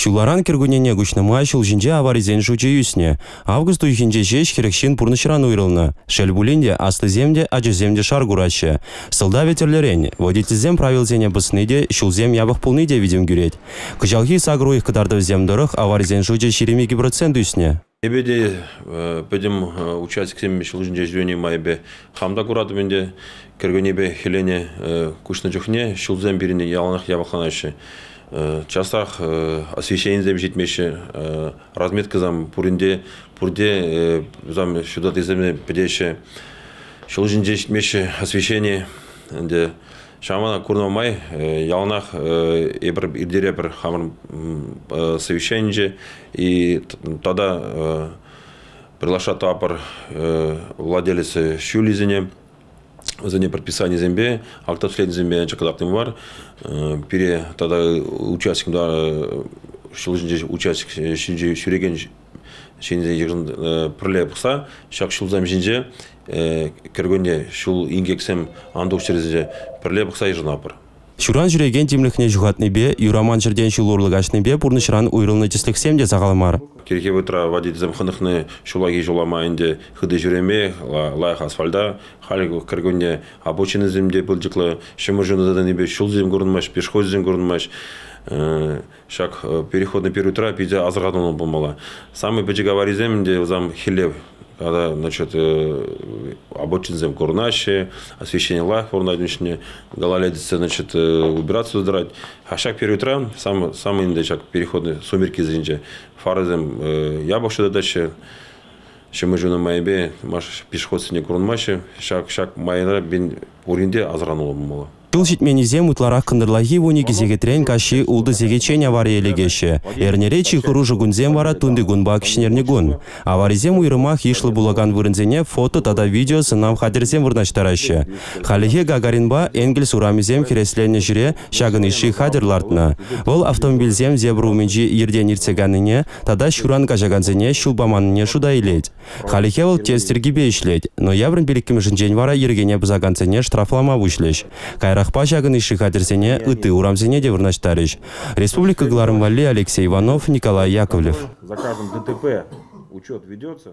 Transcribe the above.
Ҫулларан кӗркуннене куҫнӑ май ҫул ҫинче аварисен шучӗ ӳснӗ. Август уйӑхӗнче ҫеҫ 40 ҫын пурнӑҫран уйрӑлнӑ. Шел пулин те, аслисем те, ачасем те шар кураҫҫӗ. Сӑлтавӗ тӗрлӗрен. Водительсем правилӑсене пӑсни те, ҫулсем япӑх пулни те витӗм кӳрет. Кӑҫалхи сакӑр уйӑх кӑтартӑвӗсем тӑрӑх аварисен шучӗ 22% ӳснӗ. Эпӗ те пӗтӗм участниксем ҫул ҫинче ҫӳрени майӗпе хам та куратӑп ӗнтӗ. Кӗркуннепе хӗлене куҫнӑ чухне ҫулсем пирӗн яланах япӑхланаҫҫӗ. Часах освещенисем ҫитмеҫҫӗ, разметкӑсем пуринте пурте ҫутатисем пӗтеҫҫӗ. Ҫул ҫинче ҫитмеҫҫӗ освещени ӗнтӗ. Ҫавна курнӑ май яланах эпир иртерепӗр хамӑр совещанинче и тата приглашать тӑватпӑр владелец ҫулӗсене, вӗсене предписанисемпе, автоследсемпе кӑтартни мар. Пире тата участник ҫул ҫинче участник ҫинче ҫӳрекен ҫынсен пӗрле пӑхса ҫак ҫулсем ҫинче кӗркунне ҫул инкексем ан тухчӑр тесе пӗрле пӑхса йышӑнатпӑр. Ҫуран ҫӳрекен тимлӗхне ҫухатнипе, юраман ҫӗртен ҫул урлӑ каҫнипе пурнӑҫран уйрӑлнӑ тӗслӗхсем те сахал мар. Кирхи вӑхӑтра водительсем хӑнӑхнӑ ҫуллахи ҫула ӗнтӗ хытӑ ҫӳреме, лайӑх асфальта. Халӗ кӗркунне обочинӑсем те пылчӑклӑ, ҫумӑр ҫунӑ тӑнипе ҫулсем курӑнмасть, пешеходсем курӑнмасть. Ҫак переходный периодра питӗ асӑрхануллӑ пулмалла. Самый пӗчӗк аварисем ӗнтӗ вӗсем хӗлле когда, значит, обочинсем курӑнаҫҫӗ, освещение лайӑх курӑнать ун ҫине, гололедица, значит, убираться тӑрать. А ҫак периодра, самый ӗнтӗ ҫак переходный сумеркисенче фарӑсем япӑх ҫутатаҫҫӗ, ҫумӑр ҫунӑ майӗпе пешеходсене курӑнмаҫҫӗ. Ҫак майра пурин те асӑрхануллӑ пулмалла. Ҫул ҫитменнисем ытларах кӑнтӑрлахи 12 сехетрен каҫхи 6 сехетчен аварие лекеҫҫӗ. Эрнере чи хӑрушӑ кунсем вара тунтикунпа кӗҫнерни кун. Аварисем уйрӑмах йышлӑ пулакан вырӑнсене фото тата видео сӑнав хатӗрӗсем вырнаҫтараҫҫӗ. Хальлӗхе Гагаринпа Энгельс урамӗсем хӗресленнӗ ҫӗре ҫакӑн йышши хатӗр лартнӑ. Вӑл автомобильсем зебра умӗнчи йӗртен иртсе кайнине тата ҫуран каҫакансене ҫул паманнине шута илет. Хальлӗхе вӑл тест йӗркипе ӗҫлет. Ноябрӗн пилӗккӗмӗшӗнчен вара йӗркене пӑсакансене штрафлама пуҫлӗҫ. Каярахпа ҫакӑн йышши хатӗрсене ытти урамсене те вырнаҫтарӗҫ. Республика кӑларӑм валли Алексей Иванов, Николай Яковлев. Заказом ДТП учет ведется.